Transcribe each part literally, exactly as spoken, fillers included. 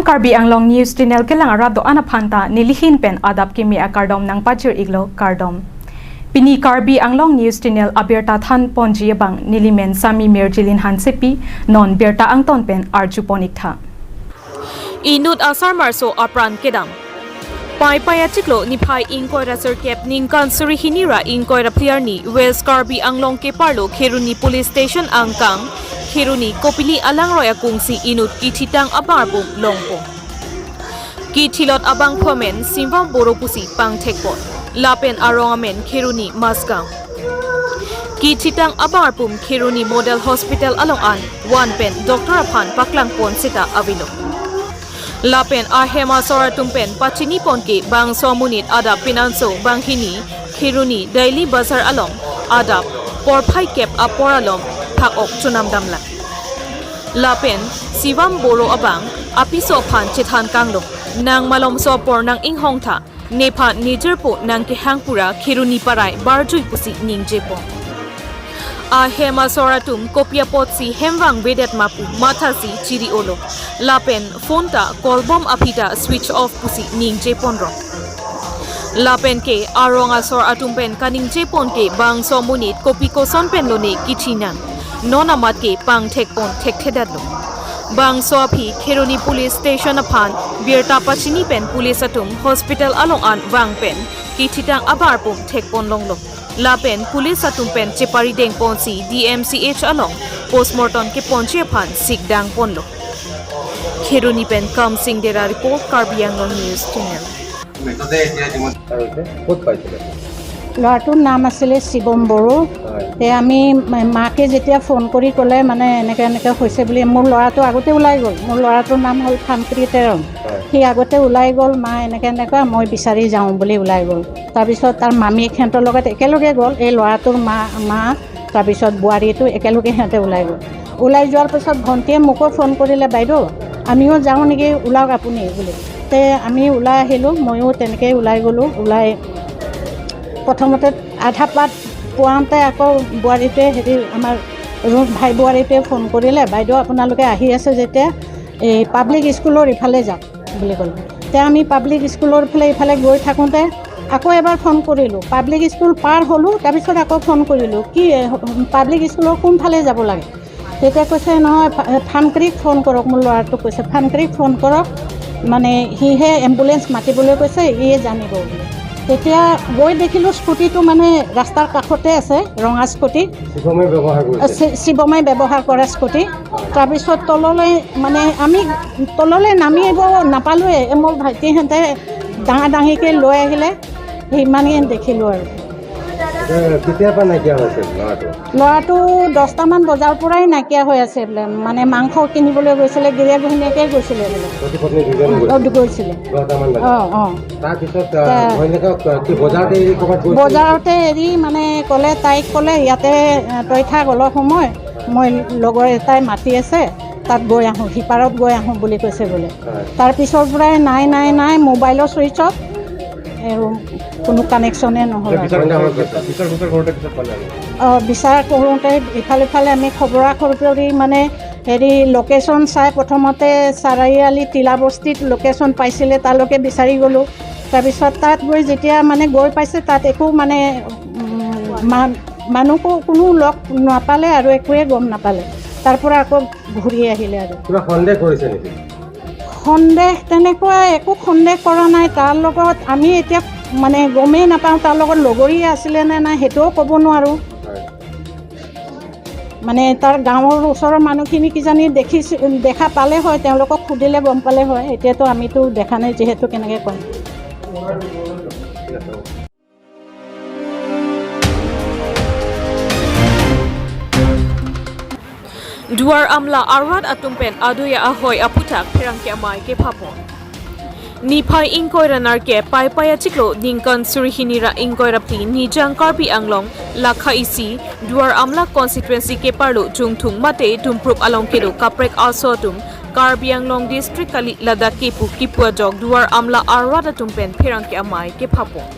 Karbi Anglong News Channel kelang arat do-an aphan ta nelihin pen adap kimi akardom nangpajir-iklo, kardom. Pini Karbi Anglong News Channel abirta thanponji abang nelimen Sami Mirjilin Hansepi, non birta angton pen arjupon-iktha. Inut asarmarso apran kedam. Paipai achiklo niphai ingkoi ra sirkep ningkan suri hini ra ingkoi ra phli arni West Karbi Anglong keparlo Kheroni Police Station angkang Kheroni Kopili alangroi akungsi inut kithitang abarpum longpo. Kithilot abangphu amen Sivam Boro pusi pangthekpo. Lapen arong amen Kheroni Masgaon. Kithitang abarpum Kheroni Model Hospital along an van pen doctor aphan paklangpon seta avelo. Lapen ahem asor atum pen pachinipon ke bangso amonit adap pinanso banghini Kheroni Daily Bazar along adap porphai kep apor along phak-ok chonam damlang. Lapen Sivam Boro abang apiso aphan chethan kanglo, nang malomso apor nang-inghongtha, nephan nejirpo nangkehang pura Kheroni parai barjui pusi ningjepon. Ahem asor atum kopi apotsi hem vangvedet ma pu mathasi chiri-olo. Lapen phone ta call bom aphi ta switch off pusi ningjeponrong. Lapen ke arong asor atum pen kaningjepon ke bangso amonit kopi koson pen lone kithi nang. Non amat ke pangthekpon thekthedetlo. Bangso aphi Kheroni Police Station aphan birta pachini pen police atum hospital along an vang pen kithitang abarpum thekpon longlo. Lapen police atum pen chepari dengponsi D M C H along postmortem keponji aphan sikdangponlo. Kheroni pen Kamsing Dera report, Karbi Anglong News Channel. ক'ত পাইছিলে? ল'ৰাটোৰ নাম আছিলে শিৱম বড়ো। হয়। তে আমি মা-, মাকে যেতিয়া ফোন কৰি ক'লে, মানে, এনেকে এনেকে হৈছে বুলি, মোৰ ল'ৰাটো আগতে ওলাই গ'ল। মোৰ ল'ৰাটোৰ নাম হ'ল ফানক্ৰি তেৰণ। হয়। সি আগতে ওলাই গ'ল, "মা, এনেকে এনেকুৱা, মই বিচাৰি যাওঁ," বুলি ওলাই গ'ল। তাৰপিছত তাৰ মামীয়েক সিহঁতৰ লগত একেলগে গ'ল, এই ল'ৰাটোৰ মা, মা, তাৰপিছত বোৱাৰীটো একেলগে সিহঁতে ওলাই গ'ল। ওলাই যোৱাৰ পিছত ভণ্টিয়ে মোকো ফোন কৰিলে, "বাইদেউ, আমিও যাওঁ নেকি, ওলাওক আপুনি," বুলি। তে আমি ওলাই আহিলোঁ, ময়ো তেনেকেই ওলাই গ'লোঁ। ওলাই প্ৰথমতে আধা বাট পোৱাওঁতে আকৌ বোৱাৰীটোৱে, হেৰি, আমাৰ ৰু-, ভাই বোৱাৰীটোৱে ফোন কৰিলে, "বাইদেউ, আপোনালোকে আহি আছে যেতিয়া এই পাব্লিক স্কুলৰ ইফালে যাওক," বুলি ক'লে। তে আমি পাব্লিক স্কুলৰ ফালে ইফালে গৈ থাকোঁতে আকৌ এবাৰ ফোন কৰিলোঁ, পাব্লিক স্কুল পাৰ হ'লোঁ, তাৰপিছত আকৌ ফোন কৰিলোঁ, "কি, এ, পাব্লিক স্কুলৰ কোনফালে যাব লাগে?" তেতিয়া কৈছে, "নহয়, ফা-, ফানক্ৰিক ফোন কৰক," মোৰ ল'ৰাটোক কৈছে, "ফানক্ৰিক ফোন কৰক, মানে, সিহে এম্বুলেন্স মাতিবলৈ কৈছে, ইয়ে জানিব," বুলি। তেতিয়া গৈ দেখিলোঁ স্কুটিটো, মানে, ৰাস্তাৰ কাষতে আছে, ৰঙা স্কুটি। শিৱমে ব্যৱহাৰ কৰিছে। চি-, শিৱমে ব্যৱহাৰ কৰা স্কুটি। তাৰপিছত তললৈ, মানে, আমি তললৈ নামিব নাপালোঁৱে। এই মোৰ ভাইটিহঁতে ডাঙৰ ডাঙৰকৈ লৈ আহিলে, সিমানেই দেখিলোঁ আৰু। এতিয়া কেতিয়াৰ পৰা নাইকিয়া হৈছে ল'ৰাটো? ল'ৰাটো দহটামান বজাৰ পৰাই নাইকিয়া হৈ আছে বোলে। মানে, মাংস কিনিবলৈ গৈছিলে, গিৰিয়েক ঘৈণীয়েকে গৈছিলে বোলে। পতি পত্নী দুজন অ, গৈছিলে? গৈছিলে। দহটামান বজাত? অ, অ। তাৰপিছত, আহ, তা- ঘৈণীয়েকক, আহ, কি বজাৰতে এৰি ক'ৰবাত গৈছিল? বজাৰতে এৰি, মানে, ক'লে, তাইক ক'লে, "ইয়াতে, আহ, তই থাক অলপ সময়, মই লগৰ এটাই মাতি আছে, তাত গৈ আহোঁ, সিপাৰত গৈ আহোঁ," বুলি কৈছে বোলে। হয়। তাৰ পিছৰ পৰাই নাই, নাই, নাই, মোবাইলৰ ছুইচ অফ, আৰু কোনো কানেকশ্যনে নহ'ল আৰু। বিচাৰ, বিচাৰ, বিচাৰ, বিচাৰ কৰোঁতে পিছত পালে আৰু? অ, বিচাৰ কৰোঁতে ইফালে সিফালে আমি খবৰা খবৰি, মানে, হেৰি, লোকেশ্যন চাই প্ৰথমতে চাৰিআলি তিলাবস্তিত লোকেশ্যন পাইছিলে, তালৈকে বিচাৰি গ'লোঁ। তাৰপিছত তাত গৈ যেতিয়া, মানে, গৈ পাইছে, তাত একো, মানে, উম, মা-, মানুহ কো-, কোনো লগ নাপালে আৰু একোৱে গম নাপালে। তাৰ পৰা আকৌ ঘূৰি আহিলে আৰু। কিবা সন্দেহ কৰিছে নেকি? সন্দেহ, তেনেকুৱা একো সন্দেহ কৰা নাই। তাৰ লগত আমি এতিয়া, মানে, গমেই নাপাওঁ, তাৰ লগত লগৰীয়া আছিলে নে নাই, সেইটোও ক'ব নোৱাৰোঁ। হয়। মানে, তাৰ গাঁৱৰ ওচৰৰ মানুহখিনি কিজানি দেখিছে, দেখা পালে হয়, তেওঁলোকক সুধিলে গম পালে হয়। এতিয়াতো আমিতো দেখা নাই, যিহেতু কেনেকে ক'ম। Duar Amla arat atum pen aduya ahoi aphuthak pherangke amei kephapon. Niphai ingkoi ra nerkep Paipai achiklo ningkan suri hini ra ingkoi ra phli Nijang Karbi Anglong lakha isi Duar Amla constituency keparlo Jungthung mate Dumprup along kedo kaprek aso atum Karbi Anglong district kali ladak kepu kipu ajok Duar Amla arat atum pen pherangke amei kephapon.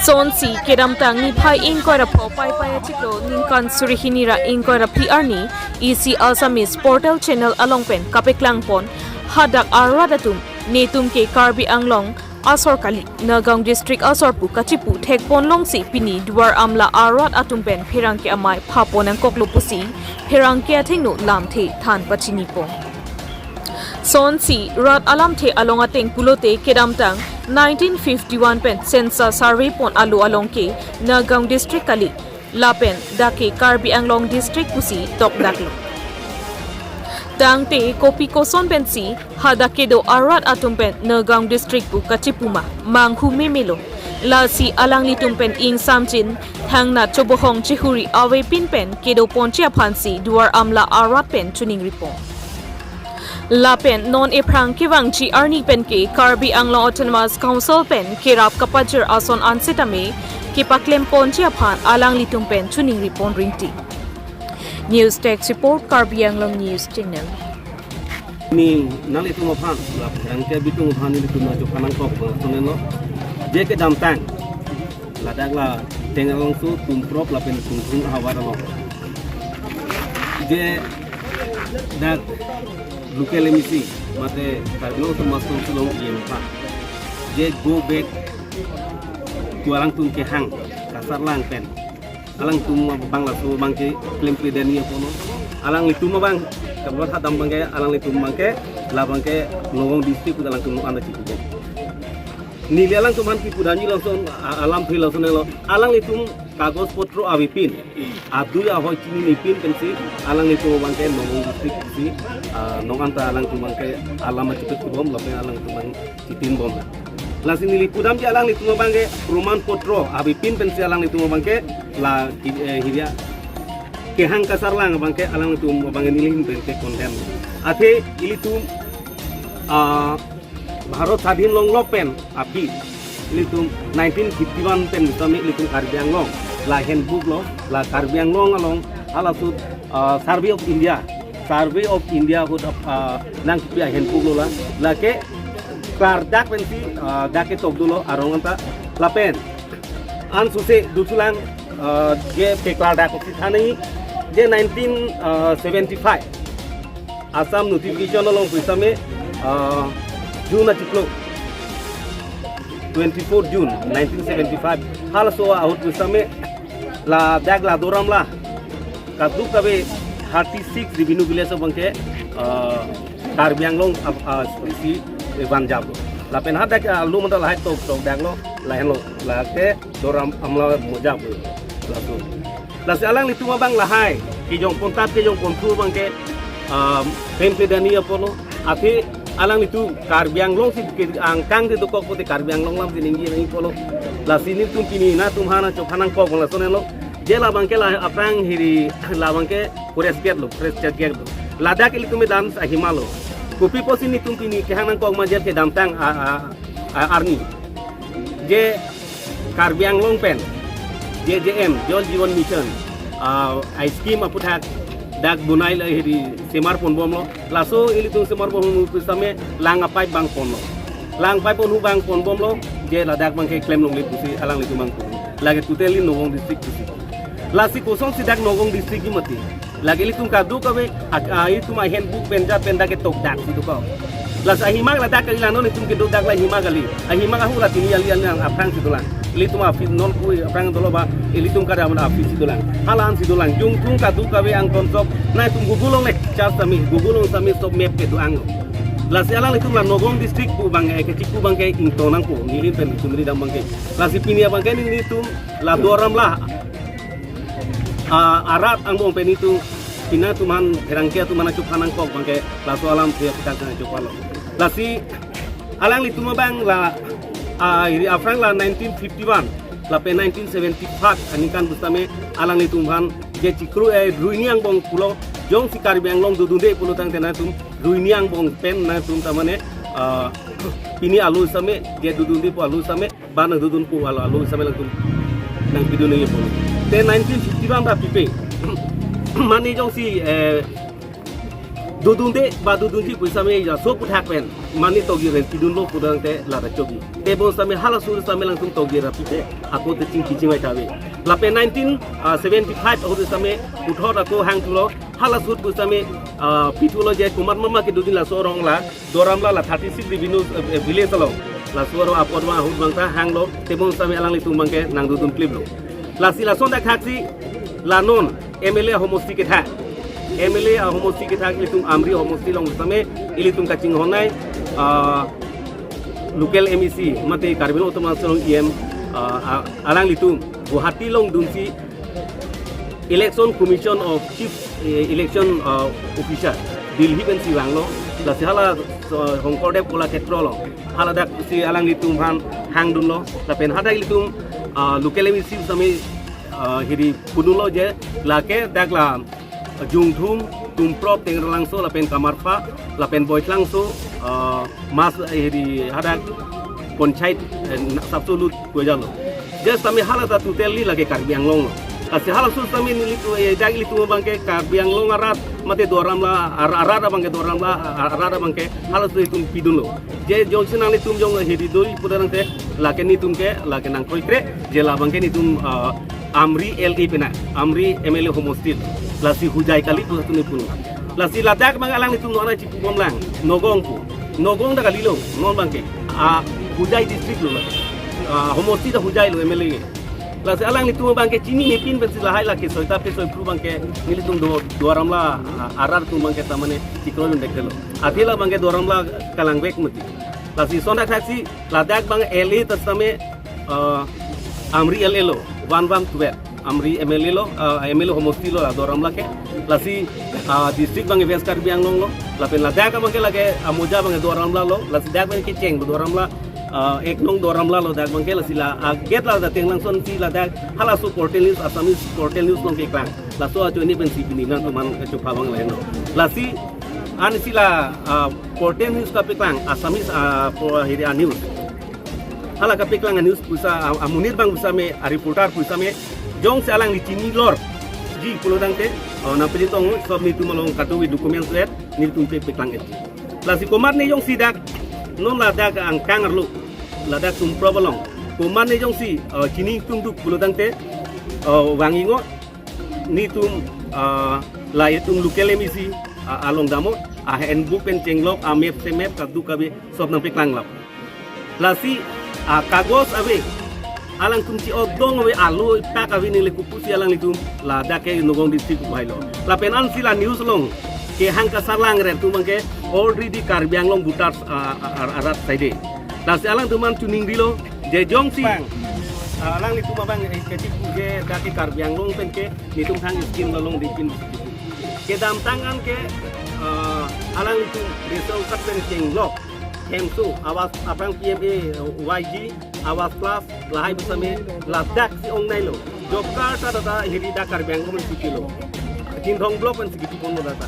Sonsi kedamtang niphai ingkoi ra pho Paipai achiklo ningkan suri hini ra ingkoi ra phi arni isi Assamese Portal Channel along pen kapeklang pon hadak arat atum, netum ke Karbi Anglong asor kali, Nagaon District asor pu kachipu thek pon longsi pini Duar Amla arat atum pen pherangke amei pha pon nangkoklo pusi pherangke athengno lamthe than pachini pon. Sonsi rat alamthe along ateng pulote kedamtang nineteen fifty-one pen census survey pon alo along ke Nagaon District kali, lapen dak ke Karbi Anglong District pusi tokdaklo. Tangte kopi koson pensi hadak kedo arat atum pen Nagaon District pu kachipu ma manghu memelo. Lasi alanglitum pen ingsamjin thangnat chobohong chihuri avepin pen kedo ponji aphansi Duar Amla arat pen choningri pon. Lapen non ephrang kevangji arni pen ke Karbi Anglong Autonomous Council pen kerap kapajir ason ansetame kepaklem ponji aphan alanglitum pen choningri pon rinti. News Desk Report, Karbi Anglong News Channel. Ni nanglitum aphan, la pherangke abitung aphan nelitum nangchok nangkok bang sonelo. Je kedamtang ladak la Tengalongso, Tumprop lapen Kungtung ahavar along, je dak local M A C mate Karbi Anglong Autonomous Council along E M aphan, je go back to alangtum kehang kasarlang pen alangtum abang laso abang ke klempedani apono. Alanglitum abang, kabuat hadam abang ke, alanglitum abang ke, la abang ke Nagaon District pu alangtum anda chipu. Neli alangtum aphan kipu damji lason, a-, alamthe lasonelo. Alanglitum kagos potro avepin, adui ahoi chinipin pensi alanglitum abang ke Nagaon District si, ah, non anta alangtum abang ke alam achipet kebom, lapen alangtum abang chitin bom. Lasi neli pu damji alanglitum abang ke proman potro avepin pensi alanglitum abang ke la hi-, eh, hirya kehang kasarlang abang ke alanglitum abang ke nelihin pen ke condemn. Athe ilitum, ah, Bharat sadhin longlok pen aphi ilitum nineteen fifty-one pen kami ilitum Karbi Anglong la handbook lo, la Karbi Anglong along halaso, ah, Survey of India, Survey of India ahut, ah, nangkipi ahandbook lo la, lake klardak pensi, ah, dak ketok dolo arong anta lapen ansose duthulang, ah, je keklardak si thanji je nineteen seventy-five Assam notification along pu same, ah, June achiklo, twenty-four June nineteen seventy-five halaso ahut pu same ladak la Duar Amla kadokave thirty-six revenue village abang ke, ah, Karbi Anglong, ah, ah, si vanjap. Lapen hadak, ah, lo mandal hai tok tokdaklo, lahenlo, lake Duar Amla mojap laso. Lasi alanglitum abang lahai kejong pontap kejong ponthu abang ke, ah, klempedani apono. Athe alanglitum Karbi Anglong si ke angkang de dokok pote Karbi Anglong alam si ningje nangji apotlo. Lasi nelitum pini nangtum aphan nangchok nangkok bang lasonelo. Je la abang ke la aphrang hiri la abang ke forest gate lo, forest gate lo. Ladak ilitum me dance ahima lo. Kopi pusi nelitum pini kehang nangkok ma je kedamtang a, a, a, arni je Karbi Anglong pen J J M, Jal Jeevan Mission, ah, a scheme aputhak dak bonai la hiri semar ponbomlo. Laso ilitum semar ponbom pu same lang apipe abang ponlo. Lang apipe ponhu abang ponbomlo, je ladak abang ke klem longle pusi alanglitum abang pu. Lake totally Nagaon District pusi. Lasi kosonsi dak Nagaon District ji mati. Lake ilitum kadokave, ak-, ah, itum ahandbook pen ja pen dak ketokdak si dokok. Lasi ahima ladak kali la non itum kedodak la ahima kali. Ahima ahut la tini ali ali aphrang si dolang. Ilitum office non kui aphrang dolo ba, ilitum kada mana office si dolang. Hala-an si dolang. Jungtung kadokave angtong sok. Nangtum Google along le search sami, Google along sami sok map kedo-ang lo. Lasi alanglitum la Nagaon District pu abang ke, kechipu abang ke ingtong nangpo. Neli pen itum ri dam abang ke. Lasi pini abang ke nelitum la Duar Amla, ah, arat angbong pen itum pini nangtum aphan pherangke atum aphan nangchok nangkok abang ke laso alamthe aputhak nangchok palo. Lasi alanglitum abang la, ah, iri aphrang la nineteen fifty-one lapen nineteen seventy-five aningkan pusitame alanglitum aphan je chikru eh ruini angbong pulo, jongsi Karbi Anglong dodunde pulo tangte nangtum ruini angbong pen nangtum tamane, ah, pini alo same, je dodunde pu alo same, ba nangdodun pu alo, alo same nangtum nangpidun nangji pulo. Te nineteen fifty-one ta pipe. Mane jongsi eh dodunde ba dodunji pusitame ya so puthak pen mane tokji ren pidunlo pu tangte lata chobi. Tebonsitame halaso same nangtum tokji ra pipe, ako te chingki chingvai ta ave. Lapen nineteen seventy-five ahut same puthot ako hangthulo, halaso ahut pusitame, ah, pithulo je komat mama kedodun laso arong la Duar Amla la thirty-six revenue, eh, village along. Laso arong apot abang ahut abang ta hanglo, tebonsitame alanglitum abangke nangdodun kliplo. Lasi lason dak thaksi la non M L A ahomosti kethak. M L A ahomosti kethak ilitum Amri ahomosti along same ilitum kachinghon nei, ah, local M A C mate Karbi Anglong Autonomous Council E M, ah, ah, alanglitum Guwahati along dunsi Election Commission of Chief, eh, Election, ah, Officer Delhi pensi vanglo. Lasi hala, ah, Shonkordev Kalakshetra along, hala daksi alanglitum aphan hangdunlo. Lapen hadak ilitum, ah, local M A C same, ah, hiri pudunlo je lake dak la Jongthum, Tumprop, Tengralangso, lapen Kamarpha, lapen Boitlangso, ah, mas, eh, hiri hadak panchayat, eh, na-, sapso lut kojalo. Just tame hala ta totally lake Karbi Anglong lo. Lasi halaso tame nelitum, eh, dak ilitum abangke Karbi Anglong arat mate Duar Amla ar-, arat abangke Duar Amla ar-, arat abangke halaso itum pidunlo. Je jongsi nanglitum jong hiri doi pu tangte lake netum ke lake nangkroikre, je la abangke netum, ah, Amri L A pena, Amri M L A ahomosti. Lasi Hojai kali pu tuni pun. Lasi ladak abang alanglitum non chipu bomlang, Nagaon pu. Nagaon ta kalilo, non abangke. Ah, Hojai district lo lake. Ah, homosti ta Hojai lo M L A. Lasi alanglitum abangke chinine pin pensi lahai lake soi ta pe soi phru abangke nelitum do Duar Amla, ah, arat atum abangke tamane chiklo dun dektelo. Athe la abangke Duar Amla kalangvek mati. Lasi lason dak thaksi ladak abang L A ta same, ah, Amri L A lo, one one twelve. Amri M L A lo, ah, M L A ahomosti lo la Duar Amla ke. Lasi, ah, district abang West Karbi Anglong lo. Lapen ladak abangke lake Amoja abangke Duar Amla lo. Lasi dak abangke cheng Duar Amla, ah, ek nong Duar Amla lo dak abangke. Lasi la, ah, gate la da Tengralangso si ladak halaso portal news, Assamese portal news along keklang. Laso ajoine pensi pini nangtum aphan kachupha abang lahenlo. Lasi ansi la, ah, portal news kapeklang, Assamese, ah, po hiri a-news. Hala kapeklang a-news pusa, a-, amonit abang pusitame, a-reporter pusitame, jongsi alangli chinilorji pulo tangte, oh, nangpeli tong, sob netum along katuwi documents et, netum pe peklang et. Lasi komat ne jongsi dak, non ladak angkang arlo, ladak Tumprop along. Komat ne jongsi, oh, chini tungduk pulo tangte, oh, vang-ingo, netum, ah, la itum local M A C, ah, along damlo, a-handbook pen chenglok, a-map semap, kadokave, sob nangpeklang lap. Lasi, ah, kagos ave, alangtum chi-odong ave, alo ipak ave neli kopusi alanglitum ladak ke Nagaon district upai lo. Lapen ansi la news along kehang kasarlang ret atum abangke already Karbi Anglong voters, ah, ah, ah, arat side. Lasi alangtum aphan chiningrilo, je jongsi abang, ah, alanglitum abang, eh, kechipu je dak ke Karbi Anglong pen ke netum thang scheme along dipin. Kedamtang an ke, ah, alanglitum ration card pen chenglok, hemso, Awas aphrang P M A Y G, Awas Plus, lahai pusitame, ladak si ongnailo. Job card ta data hiri dak Karbi Anglong si pilo. Chinthong block pensi kipi ponlo data.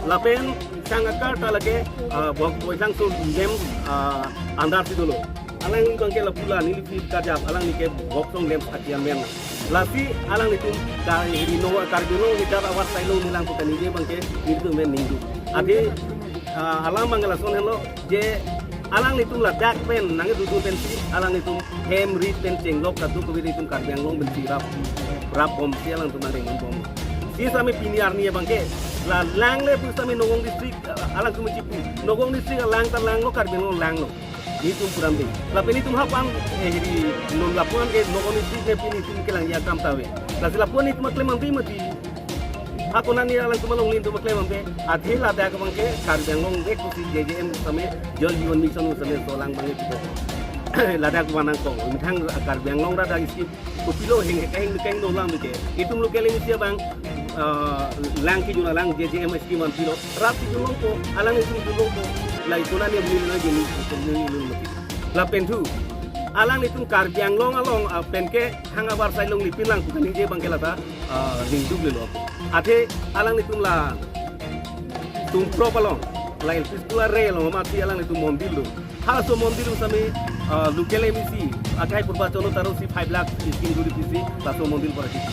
Lapen sang a-card ta lake, ah, Bok Boitlangso LAMPS, ah, under si dolo. Alangli abangke lapu la neli fifth kajap, alangli ke Boksong LAMPS a-chairman. Lasi alanglitum ta hiri no Karbi Anglong leader award sailo nilang pukan ini abangke nelitum men ningdu. Athe, ah, alam abangke lason henlo je alanglitum ladak pen nangdodun pensi alanglitum hem rit pen chenglok kadokave itum Karbi Anglong pensi rap, rap bomsi alangtum nangdeng bom. Si same pini arni abangke la langle pusitame Nagaon district, ah, alangtum chipu. Nagaon district alang ta langlo, Karbi Anglong langlo. Netum puram dei. Lapen netum hapan, eh, hiri non lapuan ke Nagaon district ne pini netum kelangji akam ta ave. Lasi lapuan netum aklem ave mati. Hako nani alangtum along netum aklem ave. Athe ladak abangke Karbi Anglong vek pusi J J M same Jal Jeevan Mission same solang abangke pupo. Ladak vanangkok. Methang Karbi Anglong rada scheme kopilo heng heng heng dolang ke. Itum local M A C abang, ah, lang kejun alang J J M scheme an pilo. Rap si junlongpo, alang itum junlongpo. Lai kuna ni beli lagi ni, ni, ni, ni, ni. Lapen thu, alanglitum Karbi Anglong along, ah, penke hang abar sai longlipin lang pu kaningje abangke lata, ah, ningduklo. Athe alanglitum la Tumprop along, la L P school arei along, mati alanglitum mondir do. Halaso mondir sami, ah, local M A C, akai purba Chonno Taro si five lakh scheme duri pisi, laso mondir para kita.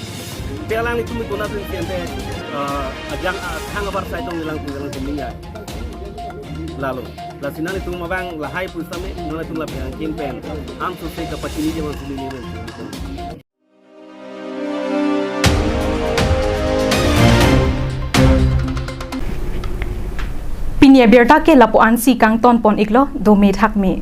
Te alanglitum kona pun siente, ah, ajang, ah, hang abar sai tong ilang, ilang kuning ya. Lalo, lasi nanglitum abang lahai pu sami, nanglitum la pehang kim pen, am sose kapachini jaman sini ni men. Pini abirta ke lapu-an si kangton pon iklo, dome thakme.